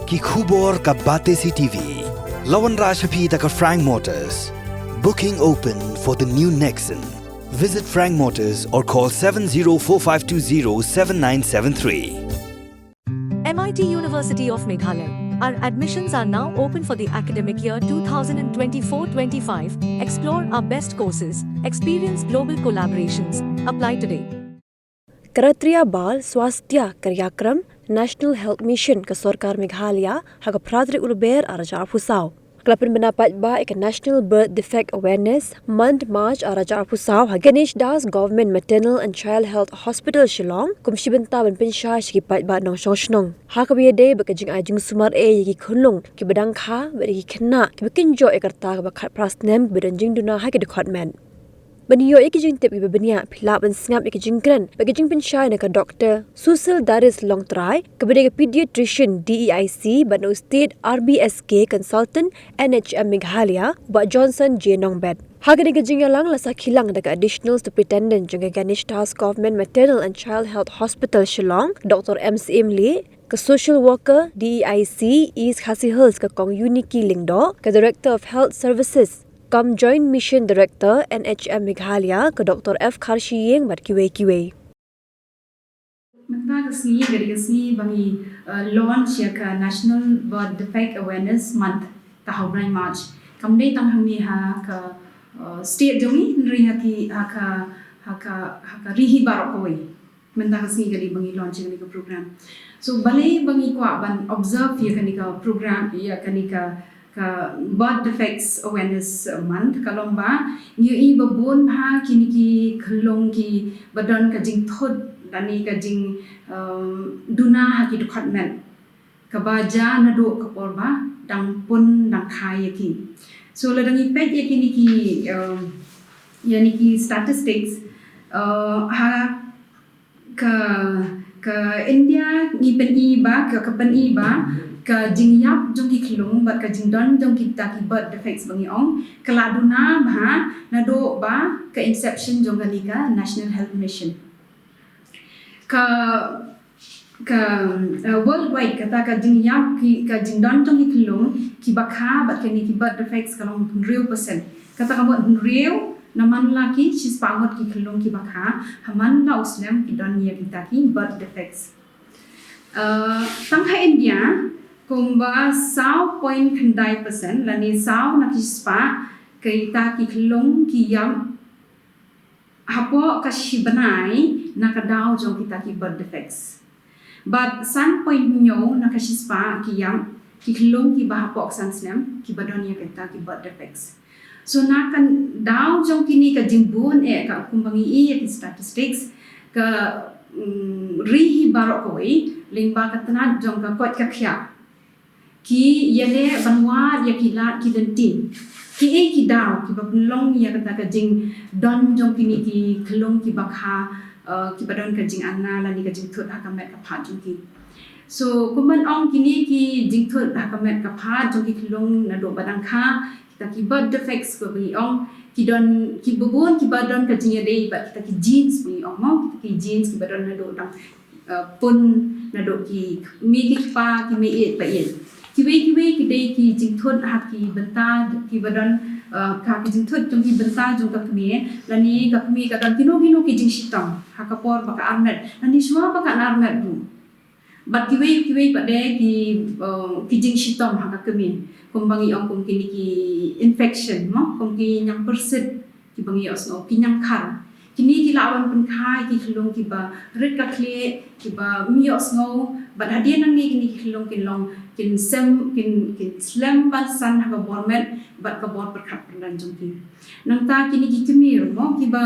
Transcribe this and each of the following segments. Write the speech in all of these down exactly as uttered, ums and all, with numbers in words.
Ki khubor ka Batesi T V. La wanrah sha phi da ka Frank Motors. Booking open for the new Nexon. Visit Frank Motors or call seven zero four five two zero seven nine seven three. M I T University of Meghalaya. Our admissions are now open for the academic year twenty twenty-four twenty-five. Explore our best courses, experience global collaborations. Apply today. Ka Rashtriya Bal Swasthya Karyakram, National Health Mission ka Sorkar Meghalaya ha ka phra tarik u Lber ar hajar arphew saw ka la pynbna paidbah ïa ka National Birth Defect Awareness Month, March ar hajar arphew saw ha Ganesh Das Government Maternal and Child Health Hospital Shillong kum shi bynta ban pynshai sha ki paidbah nongshong shnong ha kaba ïadei bad ka jingai jingsumar eh ïa ki khunlung kiba dang kha bad ïa ki khynnah kiba kynjoh ïa ka rta kaba khatphra snem kiba don jingduna ha ki dkhot met. Ban ïoh ïa ki jingtip kiba bniah, phi lah ban sngap ïa ki jingkren bad ki jingpynshai na ka Doktor Susil Darius Longtrai, kaba dei ka pediatrician D E I C bad na u State R B S K Consultant N H M Meghalaya, Bah Johnson J Nongbet. Ha kane ka jingïalang la sakhi lang da ka Additional Superintendent jong ka Ganesh Das Government Maternal and Child Health Hospital Shillong, Doktor M Syiem Lieh, ka Social Worker D E I C East Khasi Hills ka Kong Uniki Lyngdoh, ka Director of Health Services cum Joint Mission Director N H M Meghalaya ka Doktor F Kharshiing bad kiwei kiwei. Mynta ka sngi ka dei ka sngi ba ngi, uh, launch ïa ka National Birth Defect Awareness Month ka ha u bnai March. Kam dei tang hangne ha ka, uh, state jong ngi, hynrei ha ki, ha ka, ha ka, ha ka ri hi baroh kawei. Mynta ka sngi ka dei ba ngi launch ïa kane ka program. So balei ba ngi kwah ban observe ïa kane ka program, ïa kane ka, ka Birth Defects Awareness Month, ka long ba ngi ïohi ba bun ha kine ki khyllung kiba don ka jingthut lane ka jing, um, duna ha ki dkhot met kaba jia naduh ka por ba dang pun dang kha ïa ki. So lada ngi peit ïa kine ki, um, ïa kine ki statistics, uh, ha ka, ka India ngi pyni ba, ka, ka pyni ba ka jingïap jong ki khyllung bad ka jingdon jong kita ki birth defects ba ngi ong ka la duna bha naduh ba ka inception jong kane ka National Health Mission. Ka, ka, uh, worldwide kata ka jingïap ki, ka jingdon jong ki khyllung kiba kha bad kine ki birth defects ka long hynriew percent. Kata ka mut hynriew na man la ki shispah ngut ki khyllung kiba kha, ha man la u snem ki don ïa kita ki birth defects. Uh, tang ha India kumba saw point khyndai percent lane saw na ki shispah kita ki khyllung ki ïap hapoh ka shi bnai na ka daw jong kita ki birth defects. Bad san point hynñiew na ka shispah ki ïap ki khyllung kiba hapoh ka san snem kiba don ïa kita ki birth defects. So na ka daw jong kine ka jingbun eh ka kumba ngi i ïa ki statistics ka, mm, ri hi baroh kawei lyngba ka tnat jong ka koit ka khiah. Ki ïaleh ban wad ïa ki lad ki lynti. Kiei ki daw kiba pynlong ïa kata ka jingdon jong kine ki khyllung kiba kha, uh, kiba don ka jingana lane ka jingthut ha ka met ka phad jong ki. So kumban ong kine ki jingthut ha ka met ka phad jong ki khyllung naduh ba dang kha, kita ki birth defects kiba ngi ong ki don kiba bun kiba don ka jingïadei bad kita ki genes ba ngi ong mo, kita ki genes kiba don naduh dang uh, pun naduh ki kmie ki kpa, ki meiieit baieit. Kiwei kiwei ki dei ki jingthut ha ki bynta kiba don, uh, ha ki jingthut jong ki bynta jong ka kmie lane ka kmie ka don kino kino ki jingshitom ha ka por ba ka armet lane shuwa ba ka armet ruh. Bad kiwei kiwei pat de ki, uh, ki jingshitom ha ka kmie kumba ngi ong kum kine ki infection mo, kum ki ñiangpyrsit kiba ngi ïohsngew, ki ñiangkhar. Kine ki lah ban pynkha ïa ki khyllung kiba rit ka khlieh, kiba ym ïohsngew, bad hadien nangne kine ki khyllung kin long kin sem, kin, kin slem ban san ha ka bor met bad ka bor pyrkhat pyrdan jong ki. Nangta kine ki kmie ruh mo kiba,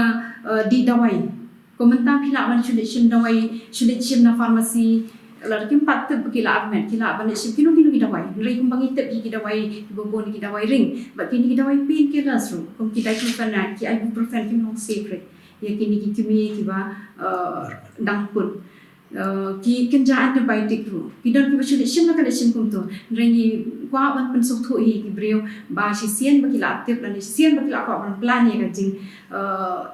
eh, dih dawai. Ko mynta phi lah ban shu leit shim dawai, shu leit shim na pharmacy, lada kim pat tip ba ki la armet, ki lah ban leit shim kino kino ki dawai. Hynrei kumba ngi tip ïa ki dawai kiba bun ki dawai ring bad kine ki dawai painkillers ruh, kum ki diclofenac, ki ibuprofen, kim long safe ruh ïa kine ki kmie kiba, uh, dang pun. Uh, ki kynja antibiotic ruh ki don kiba shu leit shim la ka leit shim kumto. Hynrei ngi kwah ban pynsngewthuh ïa ki briew ba shisien ba ki la tip lane shisien ba ki la kwah ban plan ïa ka jing, uh,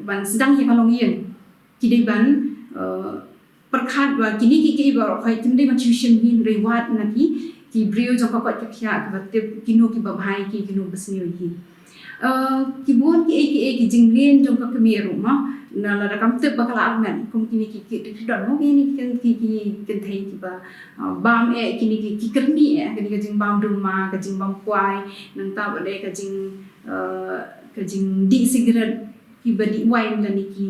ban sdang ïa ka longïing, ki dei ban, uh, pyrkhat ba kine ki ki ba khoi kim dei ban shu shim hi, hynrei wat na ki ki briew jong ka koit ka khiah kiba tip kino kiba bha ïa ki, kino ba sniew ïa ki. Uh, ki bun ki ei ki ei ki jingmlien jong ka kmie ruh mo, na lada kam tip ba ka la armet, kum kine ki ki ki don mo, kine ki ki ki kynthei kiba uh, bam eh kine ki ki kyrni eh, kine ka jingbam duma, ka jingbam kwai, nangta ba dei ka jing uh, ka jingdih sigaret, kiba dih wine lane ki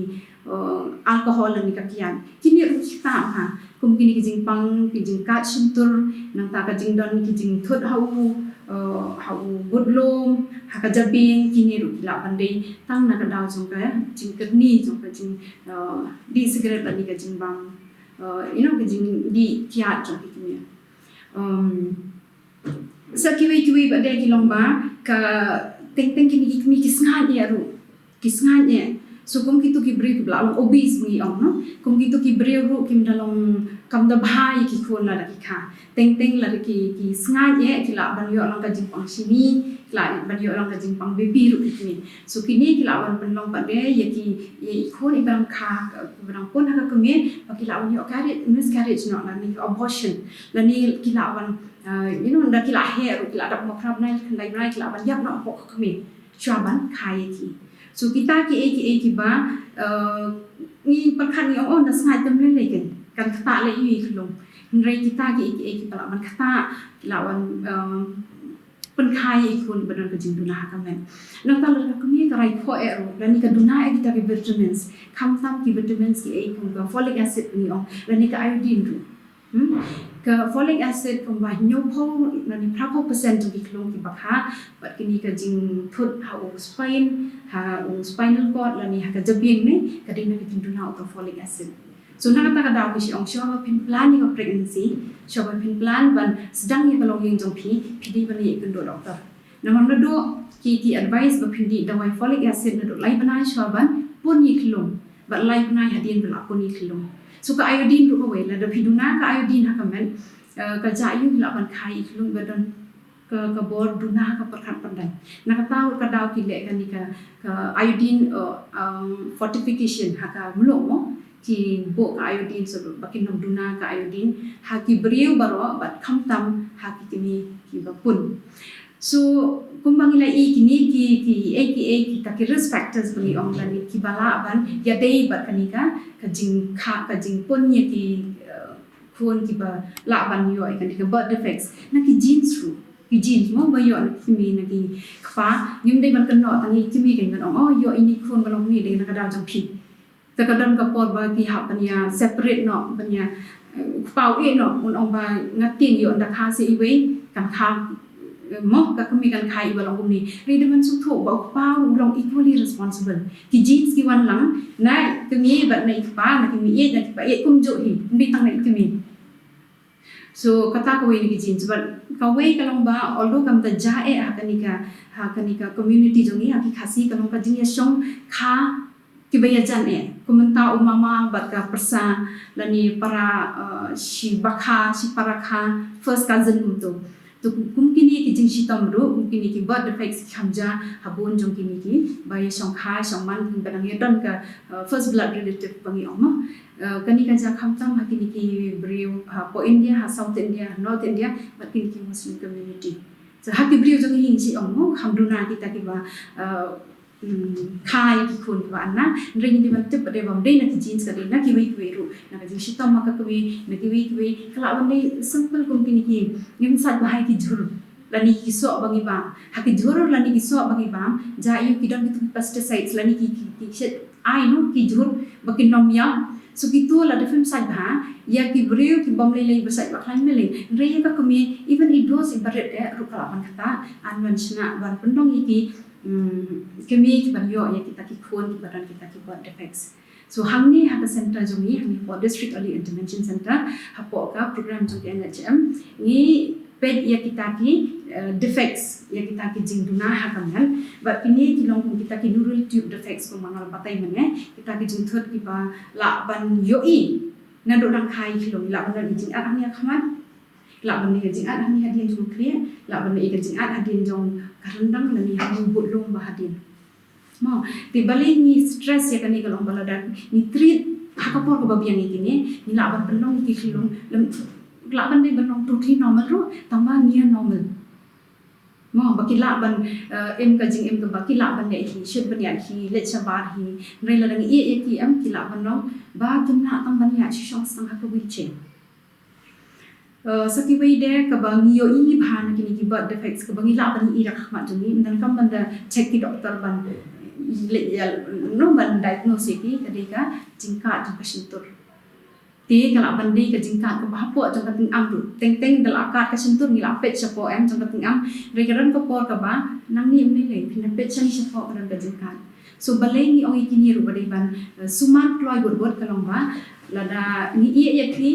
uh, alcohol lane ka kiad. Kine ruh ki tam ha, kum kine ki jingpang, ki jingkat shyntur, nangta ka jingdon ki jingthut ha u uh, ha u budlum, ha ka jabieng, kine ruh ki lah ban dei tang na ka daw jong ka jingkyrni, jong ka jing uh, dih sigaret lane ka jingbam uh, you know, ka jingdih kiad jong ki kmie. Um, sa kiwei kiwei ba dei ki long ba ka teng teng kine ki kmie ki sngaid ïa ruh, ki sngaid ïa. So kum kitu ki briew ki ba la long obese ngi ong no, kum kitu ki briew ruh kim da long, kam da bha ïa ki khun lada ki kha. Teng teng lada ki ki sngaid ïa ki lah ban ïoh long ka jingpang shini, ki lah ban ïoh long ka jingpang baby ruh ki kmie. So kine ki lah ban pynlong pat de ïa ki, ïa i khun iba dang kha, iba dang pun ha ka kmie, ba ki lah ban ïoh carriage, miscarriage no, lane abortion, lane ki lah ban uh, you know, nda ki la heh ruh, ki la dap mo phra bnai, khyndai bnai, ki la ban ïap noh hapoh ka kmie shuwa ban kha ïa ki. So kita ki ei ki ei kiba uh, ngi pyrkhat ngi ong, oh, nda sngaid, te ym lei lei kan, kan ktah lei ïa i khlung. Hynrei kita ki ei ki ei kiba lah ban ktah, ki lah ban uh, pynkha ïa i khun ba don ka jingduna ha ka met. Nangta lada ka kmie ka rai khoh eh ruh, lane ka duna eh kita ki vitamins, khamtam ki vitamins ki ei kum ka folic acid ngi ong, lane ka iodine ruh. Hmm? Ka folic acid kumba hynñiewphew lane phraphew percent jong ki khlung kiba kha, bad kine ka jingthut ha u spine, ha u spinal cord lane ha ka jabieng ne, ka dei na ka jingduna u ka folic acid. So na kata ka daw ngi shu ong, shuwa ba phin plan ïa ka pregnancy, shuwa ba phin plan ban sdang ïa ka longïing jong phi, phi dei ban ïakynduh doktor. Namar naduh ki, ki advice ba phin dih dawai folic acid naduh lai bnai shuwa ban pun ïa i khlung, bad lai bnai hadien ba la pun ïa i khlung. So ka iodine ruh kawei, lada phi duna ka iodine ha ka met, eh, ka jia ïa u, ki lah ban kha ïa i khlung ba don ka, ka bor duna ha ka pyrkhat pyrdaiñ. Na kata ruh ka daw ki leh kane ka, ka iodine uh, um, fortification ha ka mluh mo, ki buh ka iodine, so ba kin ym duna ka iodine ha ki briew baroh bad khamtam ha ki kmie kiba pun. So kumba ngi la ïohi kine ki, ki ei ki ei kita ki risk factors ba ngi ong lane kiba lah ban ïadei bad kane ka, ka jingkha, ka jingpun ïa ki uh, khun kiba lah ban ïoh ïa kane ka birth defects na ki genes ruh. Ki genes mo ba ïoh na ki kmie na ki kpa. Ngim dei ban kynnoh tang ïa i kmie, kan ban ong, oh, ïoh ïa i khun ba long kumne, dei na ka daw jong phi. Te ka don ka por ba ki hap ban ïa separate noh, ban ïa, eh, u kpa u ïeh noh, un ong ba nga tieng ïoh, nda kha seh iwei, kan kha, eh, mo, ka kmie kan kha iba long kumne. Hynrei dei ban sngewthuh ba u kpa u long equally responsible. Ki genes ki wan lang na i kmie bad na i kpa, na ki kmie ïeit, na ki kpa ïeit kumjuh hi, ym dei tang na i kmie. So kata kawei na ki genes, bad kawei ka long ba, although kam da jia eh ha kane ka, ha kane ka community jong ngi, ha ki Khasi, ka long ka jingïashongkha kiba ïajan eh. Kum mynta u mama bad ka pyrsa, lane para, uh, shi bakha, shi para kha, first cousin kumto. To kum kine ki jingshitom ruh, kum kine ki birth defects ki kham jia ha bun jong kine kiba ïashongkha shongman, kiba dang ïadon ka, uh, first blood relative ba ngi ong mo. Uh, kane ka jia khamtam ha kine ki briew hapoh India, ha South India, North India, bad kine ki Muslim community. So ha ki briew jong ngi, ngi shu ong mo, kham duna kita kiba, uh, mm, kha ïa ki khun kiba anna. Hynrei ngi dei ban tip ba dei bym dei na ki genes, ka dei na kiwei kiwei ruh, na ka jingshitom ha ka kmie, na kiwei kiwei. Ka lah ban dei simple kum kine ki, ngim sait bha ïa ki jhur lane ki soh ba ngi bam. Ha ki jhur lane ki soh ba ngi bam, jia ïa u ki don kitu ki pesticides lane ki, ki, ki shet ai no, ki jhur ba kin ym ïap. So kitu lada phim sait bha, ïa ki briew ki bym lei lei ba sait ba khlaiñ lei lei. Hynrei ïa ka kmie, even i dos iba rit eh ruh ka lah ban ktah, yn wan shna ban pynlong ïa ki, mm, kmie kiban ïoh ïa kita ki khun kiba don kita ki birth defects. So hangne ha ka center jong ngi, hangne hapoh District Early Intervention Center, hapoh ka program jong ka N H M, ngi peit ïa kita ki, eh, defects, ïa kita ki jingduna ha ka met. Bad kine ki long kum kita ki neural tube defects kumba nga la batai mynne, kita ki jingthut kiba lah ban ïohi naduh dang kha ïa ki khlung, lah ban don i jingat hangne ha khmat, lah ban don i jingat hangne hadien jong ka khlieh, lah ban don i jingat hadien jong ka ryndang lane ha u budlum ba hadien. Mo, te balei ngi stress ïa kane ka long ba lada ngi treat Ha ka por kaba biang ïa kine, ngi lah ban pynlong ïa ki khyllung, lem, lah ban dei ban long totally normal ruh, tangba near normal. Mo, ba ki lah ban, eh, im ka jingim kaba ki lah ban leh hi, shit ban ïaid hi, leit shabar hi, hynrei lada ngi ïeh ïa ki em, ki lah ban long ba kim lah tang ban ïaid shisha tang ha ka wheelchair. Eh, sa kiwei de kaba ngi ïohi bha na kine ki birth defects kaba ngi lah ban ïohi da ka khmat jong ngi, ynda kam ban da check ki doktor ban leit ïa, no, ban diagnose ïa ki, ka dei ka jingkat jong ka shyntur. Te ka lah ban dei ka jingkat kaba hapoh jong ka tyngam ruh. Teng teng da lah kat ka shyntur ngi lah peit shapoh em jong ka tyngam. Hynrei ka don ka por kaba nangne ym lei lei phin da peit shane shapoh ka don ka jingkat. So balei ngi ong ïa kine ruh ba dei ban, eh, sumar kloi bud bud ka long ba lada ngi ïeh ïa ki,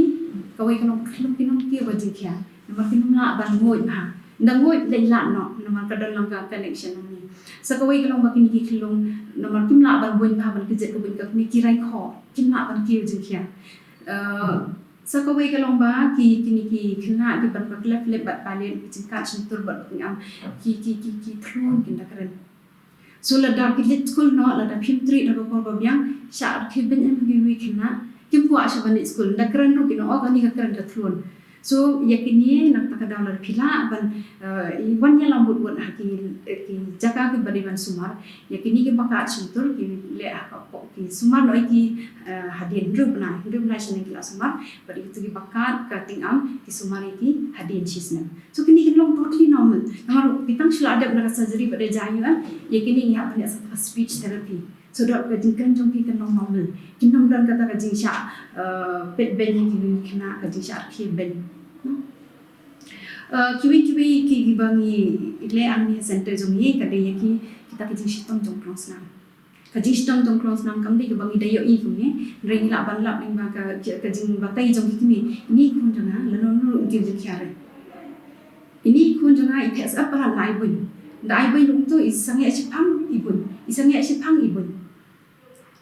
kawei ka long ka khyllung kin ym kiew ka jingkhia. Namar kin ym lah ban nguid bha. Ynda nguid lei lad noh namar ka don lang ka connection hangne. Sa kawei ka long ba kine ki khyllung namar kim lah ban buiñ bha ban kjit ka buiñ ka kmie, ki rei khoh, kim lah ban kiew jingkhia. Eh, sa kawei ka long ba ki, kine ki khynnah kiba don ka cleft lip bad palate, ki jingkat shyntur bad ka tyngam, ki, ki, ki, ki thlun, kin da kren. So lada ki leit skul noh, lada phim treat ha ka por ba biang, shah rkhie beiñ em ha kiwei ki khynnah, kim kwah shuh ban leit skul, ynda kren ruh kin ong, oh, kane ka kren ka thlun. So ïa kine na kata ka daw lada phi lah ban, eh, wan ïalam bud bud ha ki, eh, ki jaka kiba dei ban sumar. Ïa kine kiba kat shyntur ki leh ha ka pok, ki sumar noh ïa ki, eh, hadien hynriew bnai, hynriew bnai shaneng ki la sumar. Bad ïa kito kiba kat ka tyngam ki sumar ïa ki hadien shisnem. So kine kin long totally normal. Namar ki tang shu la dep na ka surgery bad da jia ïa, ïa kine ngi hap ban ïa sa ka speech therapy. So dot ka jingkren jong ki kan long normal. Kin ym don kata ka jingshah, eh, peit beiñ ïa ki khynnah, ka jingshah rkhie beiñ. Eh, kiwei kiwei ki, kiba ngi leh hangne ha center jong ngi ka dei ïa ki, kita ki jingshitom jong klong snam. Ka jingshitom jong klong snam kam dei kaba ngi da ïohi kumne, hynrei ngi lah ban lap lyngba ka, ka jingbatai jong ki kmie. Ine i khun jong nga, lano lano ruh ym kiew jingkhia re. Ine i khun jong nga i theh sep palat, la ai buiñ. Da ai buiñ ruh kumto, i sangeh shiphang i buiñ, i sangeh shiphang i buiñ.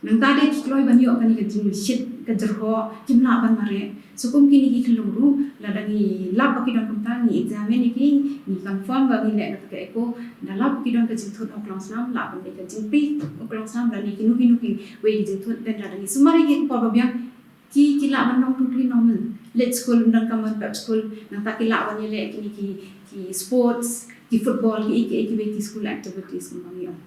Nangta de ki kloi ban ïoh kane ka jingshit, ka jyrhoh, kim lah ban mareh. So kum kine ki khyllung ruh, lada ngi lap ba ki don kumta, ngi examine ïa ki, ngi confirm ba ngi leh kata ka echo, da lap ba ki don ka jingthut ha u klongsnam, lah ban dei ka jingpih u klongsnam, lane kino kino kiwei ki jingthut, then lada ngi sumar ïa ki ha ka por ba biang, ki, ki lah ban long totally normal. Leit skul, ym donkam ban pep skul, nangta ki lah ban ïaleh kine ki, ki sports, ki football, kiei kiei kiwei ki school activities kumba ngi ong.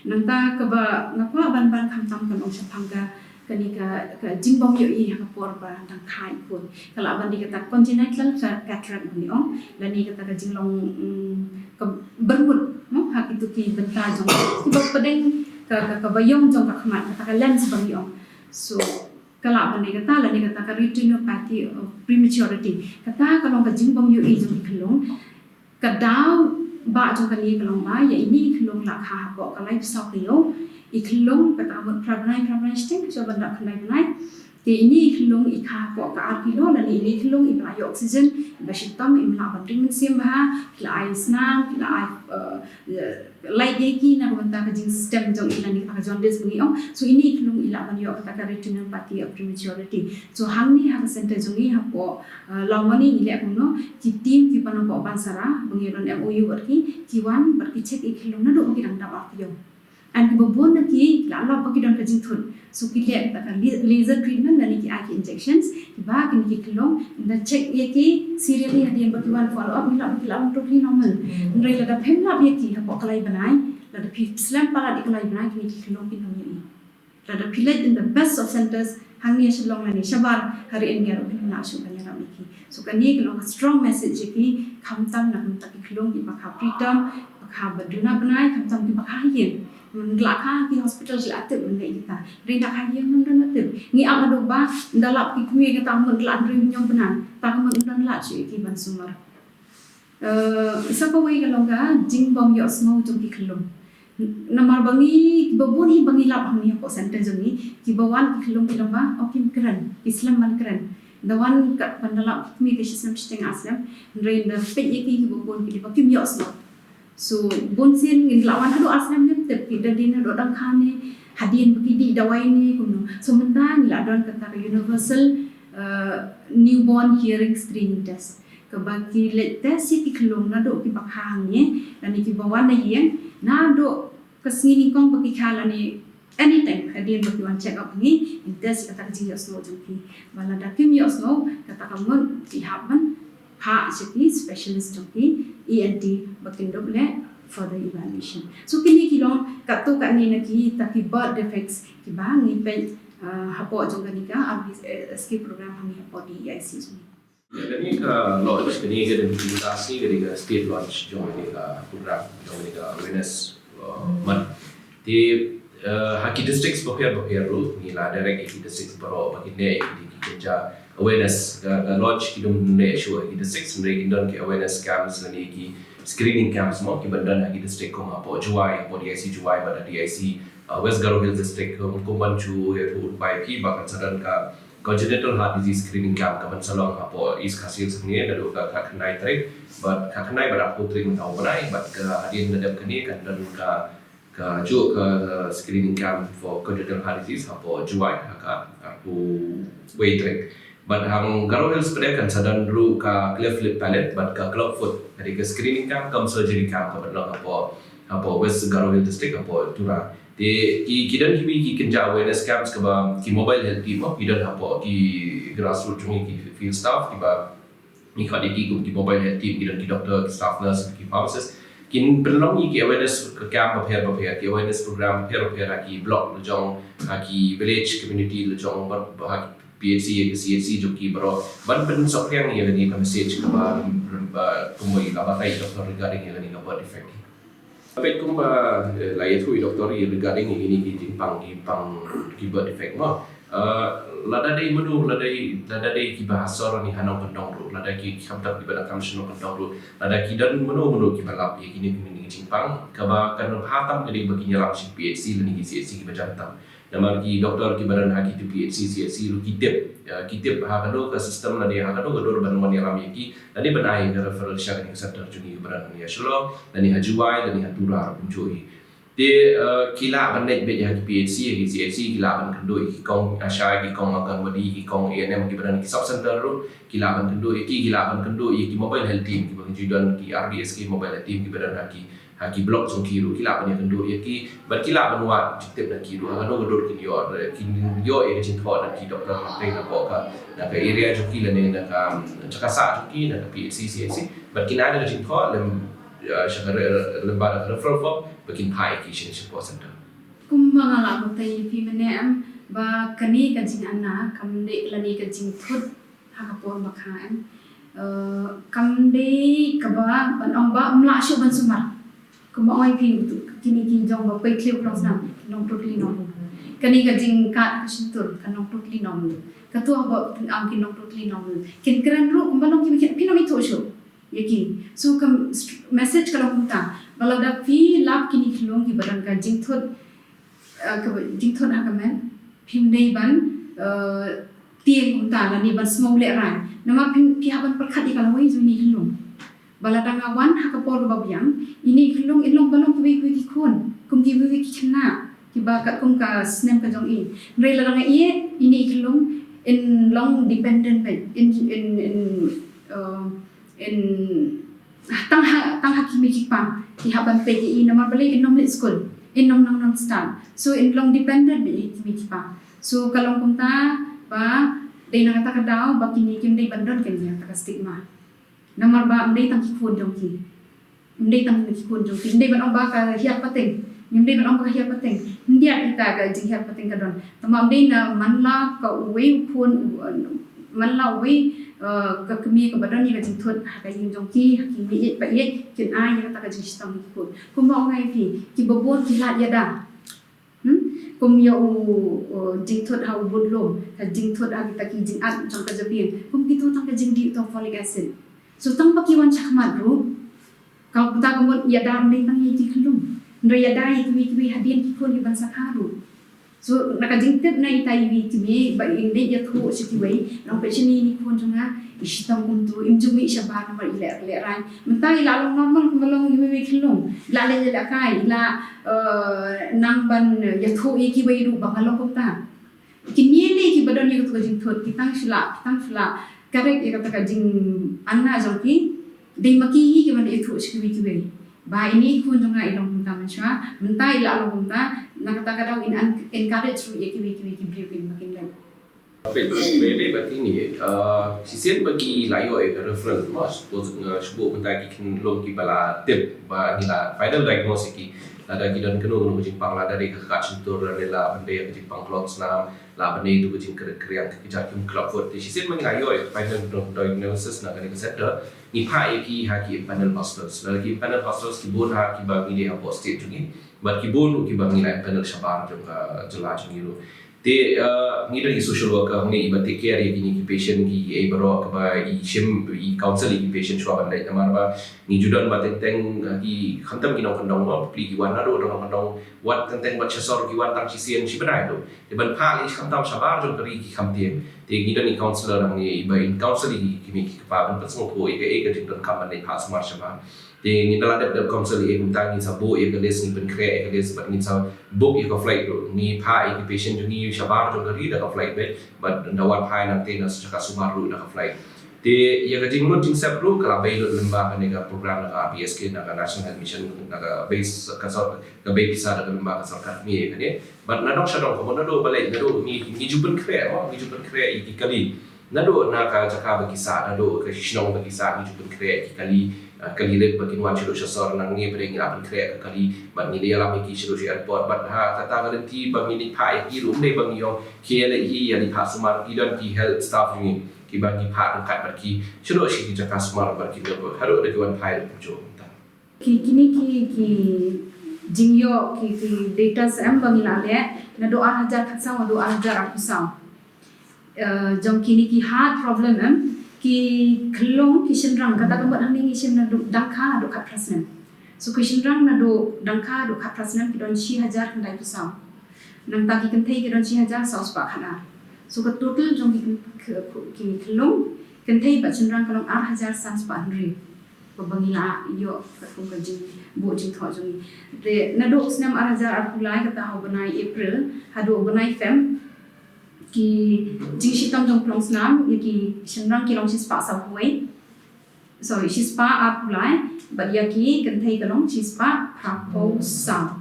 Nangta kaba nga kwah ban ban khamtam kan ong shaphang ka, kane ka, ka jingbym ïohi ha ka por ba dang kha i khun. Ka lah ban dei kata congenital cataract ba ngi ong, lane kata ka jinglong, mm, ka byrngud, no, ha kito ki bynta jong, kiba pdeng ka, ka, kaba ïong jong ka khmat, kata ka lens ba ngi ong. So ka lah ban dei kata, lane kata ka retinopathy of prematurity. Kata ka long ka jingbym ïohi jong ki khyllung. Ka daw ba jong kane ka long ba ïa ine i khyllung la kha hapoh ka laiphew saw taïew. I khyllung kata ka mut phra bnai, phra bnai shiteng, shuwa ban dap khyndai bnai. Te ine i khyllung i kha hapoh ka ar kilo, lane ine i khyllung iba la ïoh oxygen, iba shitom, im lah ban ring mynsiem bha, ki la ai snam, ki la ai, eh, light ïa ki na ka bynta ka jingstem jong i lane kata ka jaundice ba ngi ong. So ine i khyllung i lah ban ïoh kata ka retinopathy of prematurity. So hangne ha ka center jong ngi hapoh, uh, Lawmani ngi leh kumno, ki team kiba na hapoh Bansara ba ngi don M O U bad ki, ki wan bad ki check ïa ki khyllung naduh ba ki dang dap ar taïew. And kiba bun na ki la lap ba ki don ka jingthut. So ki leh kata ka la-, laser treatment lane ki ai ki injections, kiba kine ki khyllung da check ïa ki serially hadien ba ki wan follow up, ngi lap ba ki la long totally normal. Hynrei lada phim lap ïa ki hapoh ka lai bnai, lada phi slem palat ïa ka lai bnai, kine ki khyllung kin ym ïohi. Lada phi leit in the best of centers, hangne ha Shillong lane shabar ha ri India ruh phin ym lah shuh ban ïarap ïa ki. So kane ka long ka strong message ïa ki, khamtam na ka bynta ki khyllung kiba kha preterm, kiba kha ba duna bnai, khamtam kiba kha ha ïing. Ym lah kha ha ki hospital ki la tip ban leh kita. Hynrei na kha ha ïing ym don la tip. Ngi ap haduh ba ynda lap ki kmie kata ka mut la hynriew hynñiew bnai, ta ka mut ym don lad shuh ïa ki ban sumar. Eh, sa kawei ka long ka jingbym ïohsngew jong ki khyllung. Namar ba ngi, kiba bun hi ba ngi lap hangne hapoh center jong ngi, kiba wan ki khyllung ki long ba, oh, kim kren, ki slem ban kren. Da wan ka, ban da lap ki kmie ka shisnem shiteng arsnem, hynrei da peit ïa ki, kiba bun ki dei ba kim ïohsngew. So bunsien ngin lah wan haduh arsnem ngim tip ki da dien haduh dang kha ne, hadien ba ki dih dawai ne kumno. So mynta ngi la don kata ka universal, eh, newborn hearing screening test. Kaba ki leit test ïa ki khyllung naduh kiba kha hangne lane kiba wan na ïing, naduh ka sngi nyngkong ba ki kha lane anytime hadien ba ki wan check up ngi, ngin test ïa kata ka jingïohsngew jong ki. Ba lada kim ïohsngew, kata ka mut ki hap ban phah sha ki specialist jong ki, E N T, ba kin dup leh further evaluation. So kine ki long katto katne na kita ki birth defects kiba ngi peit, uh, hapoh jong kane ka R B S K program ha ngi hapoh D E I C jong ngi. Kane ka launch, kane ka dei ka state launch jong kane ka program, jong kane ka awareness, uh, month. Te, uh, ha ki districts bapher bapher ruh, ngi la direct ïa ki districts baroh ba kin leh ïa ki, ki kynja awareness, ka, ka launch ki dang leh shuh ha ki districts, hynrei kin don ki awareness camps lane ki screening camps mo, kiban don ha ki district kum hapoh Jowai, hapoh D I C Jowai bad D I C, uh, West Garo Hills District, kum, kum ban shu ïathuh bai phi ba kan sa don ka congenital heart disease screening camp kaban sa long hapoh East Khasi Hills hangne naduh ka khatkhyndai tarik bad khatkhyndai bad arphew tarik mynta u bnai, bad ka hadien nadep kane kan don ka, kajuh ka screening camp for congenital heart disease hapoh Jowai ha ka arphew wei tarik. Bad ha Garo Hills pat kan sa don ruh ka cleft lip palate bad ka clubfoot, ka dei ka screening camp cum surgery camp kaban long hapoh, hapoh West Garo Hills District hapoh Tura. Te ki, ki don kiwei ki kynja awareness camps kaba ki mobile health team, oh, ki don hapoh ki grassroots jong ngi, ki field staff kiba ngi khot ïa ki kum ki mobile health team, ki don ki doctor, ki staff nurse, ki pharmacist. Kin pynlong ïa ki awareness camp bapher bapher, ki awareness program bapher bapher ha ki block lajong, ha ki village community lajong, bad ha ki P H C, ha ki C H C jong ki baroh, ban pynsokriang ïa kane ka message kaba, ba kumba la batai doctor regarding ïa kane ka birth defect. Peit kumba, eh, la ïathuh i doctor ïa regarding ïa kine ki jingpang, ki pang, ki birth defect mo. Eh, lada dei mano, lada dei, lada dei kiba ha sor ne ha nongkyndong ruh, lada ki khamtam kiba donkam sha nongkyndong ruh, lada ki don mano mano kiba lap ïa kine, kine ki jingpang, kaba kan bha tam ka dei ba kin ïalam sha P H C lane ki C H C kiba jan tam. Namar ki doctor kiba don ha kito ki P H C, C H C ruh ki tip, eh, ki tip ha kano ka system lane ha kano ka dur ban wan ïalam ïa ki, lane ban ai ka referral sha kane ka center jong ngi kaba don hangne ha Shillong, lane ha Jowai, lane ha Tura ruh kumjuh hi. Te, eh, ki lah ban leit beit ha ki P H C, ha ki C H C, ki lah ban kynduh ïa ki kong ASHA, ki kong Anganwadi, ki kong A N M kiba don ha ki sub center ruh, ki lah ban kynduh ïa ki, ki lah ban kynduh ïa ki mobile health team kiba ju don, ki R B S K mobile health team kiba don ha ki, ha ki block jong ki ruh, ki lah ban ïakynduh ïa ki, bad ki lah ban wad jingtip na ki ruh ha kano ka dur kin ïoh, kin ïoh ïa ka jingthoh na ki doctor hangtei napoh ka, na ka area jong ki lane na ka, um, jaka sah jong ki, na ka P H C, C H C, bad kin ai da ka jingthoh lem, uh, sha ka re-, lyngba da ka referral form ba kin phah ïa ki sha, shapoh center. Kumba nga la batai ïa phi mynne em, ba kane ka jingana kam dei lane ka jingthut ha ka por ba kha em. Eh, kam dei kaba ban ong ba ym lah shuh ban sumar. Kumba ong ïa phi, kine ki jong ba pei khlem long snam, nongtrud kli nong. Kane ka jingkat ka shyntur ka nongtrud kli nong. Kato ba ong ki nongtrud kli nong. Kin kren ruh kumba long ki, phin ym ithuh shuh ïa ki. So ka message ka long kumta, ba lada phi lap kine ki khyllung kiba don ka jingthut, eh, ka jingthut ha ka met, phim dei ban, eh, tieng kumta lane ban sngew lehraiñ. Namar phi, phi hap ban pyrkhat ïa ka lawei jong ine i khyllung. Ba lada nga wan ha ka por ba biang, ine i khyllung in long ba long kiwei kiwei ki khun, kum kiwei kiwei ki khynnah, kiba katkum ka snem ka jong i. Hynrei lada nga ïeh, ine i khyllung in long dependent beit, in, in, in, eh, in tang ha, tang ha ki mei ki pa ki hap ban peit ïa i namar balei, in ym leit skul, in ym nang nang stad. So in long dependent beit ïa ki mei ki pa. So ka long kumta ba dei na kata ka daw ba kine kim dei ban don kane kata ka stigma. Namar ba ym dei tang ki khun jong ki. Ym dei tang ki khun jong ki. Ym dei ban ong ba ka hiar pateng. Ym dei ban ong ba ka hiar pateng. Ym dei ita ka jinghiar pateng ka don. Tangba ym dei na man la ka uwei u khun, man la uwei, eh, ka kmie kaba don ïa ka jingthut ha ka ïing jong ki, ha ki mei ïeit pa ïeit, kin ai ïa kata ka jingshitom ha ki khun. Kumba ong ai phi, kiba bun ki lad ïada. Hmm? Kum ïa u, u jingthut ha u budlum, ka jingthut ha kita ki jingat jong ka jabieng. Kum kito tang ka jingdih uto folic acid. So tang ba ki wan shakhmat ruh, ka, kata ka mut ïada ym dei tang ïa ki khyllung. Hynrei ïada ïa kiwei kiwei hadien ki khun kiban sa kha ruh. So na ka jingtip na ita iwei i kmie ba in dei ïathuh sha kiwei, nang peit shane ine i khun jong nga, i shitom kumto, im ju mih shabar namar i leh, lehraiñ. Mynta i la long normal kumba long iwei iwei i khyllung. I la leh ïalehkai, i la, eh, nang ban ïathuh ïa kiwei ruh ba nga long kumta. Kine lei kiba don ïa kato ka jingthut, ki tang shu la, ki tang shu la correct ïa kata ka jingana jong ki. Dei ma ki hi kiban ïathuh sha kiwei kiwei. Ba ine i khun jong nga i long kumta mynshuwa, mynta i la long kumta, na kata ka daw in encourage ruh ïa kiwei kiwei ki briew kin ba kin leh. Peit, peit, peit, peit, ini, uh, shisien ba ki la ïoh ïa ka referral, ma, suppose nga shu buh mynta ki khynnah ki ba la tip ba ngi la final diagnose ïa ki, lada ki don kano kano ka jingpang, lada dei ka khat shyntur, lada la ban dei ka jingpang klok snam, la ban dei tu ka jingkyrkyrang ka jingkyrkyrang klok foot. Te shisien ba ngi la ïoh ïa ka final diagnosis na kane ka center, ngi phah ïa ki ha ki empanel hospitals. Lada ki empanel hospitals ki bun ha ki ba ngi dei hapoh state jong ngi, bad ki bun ki ba ngi la empanel shabar jong ka jylla jong ngi ruh. Te, uh, ngi don ki social worker hangne i ba take care ïa kine ki patient ki ei baroh, ki ba i shim, i counsel ïa ki patient shuwa ban leit, namar ba ngi ju don ba teng teng, uh, ki khamtam ki nongkyndong, ba pli ki wan naduh nongkyndong, wat teng teng bad sha sor ki wan tang shisien shi bnai ruh. Te ban phah leit khamtam shabar jong ka ri ki kham tieng. Te ngi don i counsellor hangne i ba in counsel ïa ki kmie ki kpa ban pynsngewthuh ïa kaei ka jingdonkam ban leit phah sumar shabar. Te ngi da la dep dep counsel ïa, mynta ngin sa buh ïa ka list, ngin pynkhreh ïa ka list, bad ngin sa book ïa ka flight ruh. Ngi phah ïa ki patient jong ngi shabar jong ka ri da ka flight beit, bad da wan phai nangta na jaka sumar ruh da ka flight. Te ïa ka jingmut jingsep ruh ka la bei lut lyngba kane ka program na ka R B S K, na ka National Health Mission, na ka bei s-, ka sor-, ka bei pisa da ka lyngba ka sorkar kmie ïa kane. Bad na dong sha dong, ka mut naduh balei, naduh ngi, ngi ju pynkhreh, oh, ngi ju pynkhreh ïa ki kali. Naduh na ka jaka ba ki sah, naduh ka shnong ba ki sah, ngi ju pynkhreh ïa ki kali, ah, kali leit ba kin wan sha ruh sha sor, nangne pat ngi la pynkhreh ka kali, bad ngi la ïalam ïa ki sha ruh sha airport, bad ha kata ka lynti ba ngi leit phah ïa ki ruh, ym dei ba ngi ong khie leit hi ïa leit phah sumar, ki don ki health staff jong ngi, ki ba ngi phah ryngkat bad ki sha ruh sha ki jaka sumar, bad ki don haduh da ki wan phai ruh kumjuh mynta. Ki, kine ki, ki jingïoh, ki, ki data snem ba ngi la leh, naduh ar hajar khatsaw haduh ar hajar arphew saw. Eh, jong kine ki heart problem em, ki khyllung, ki shynrang, kata ka mut hangne ngi shim naduh dang kha haduh khatphra snem. So ki shynrang naduh dang kha haduh khatphra snem ki don shi hajar khyndaiphew saw. Nangta ki kynthei ki don shi hajar saw spah khatar. So ka total jong ki, ki, ki khyllung, kynthei bad shynrang ka long ar hajar san spah hynriew. Ba, ba ngi la ïoh katkum ka jingbuh jingthoh jong ngi. Te naduh snem ar hajar arphew lai, kata ha u bnai April haduh u bnai Feb, ki jingshitom jong plongsnam ïa ki shynrang ki long shispah sawphew wei. Sorry, shispah arphew lai, bad ïa ki kynthei ka long shispah phraphew saw.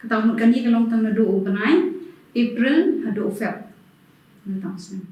Kata mut kane ka long tang naduh u bnai April haduh u Feb mynta u snem.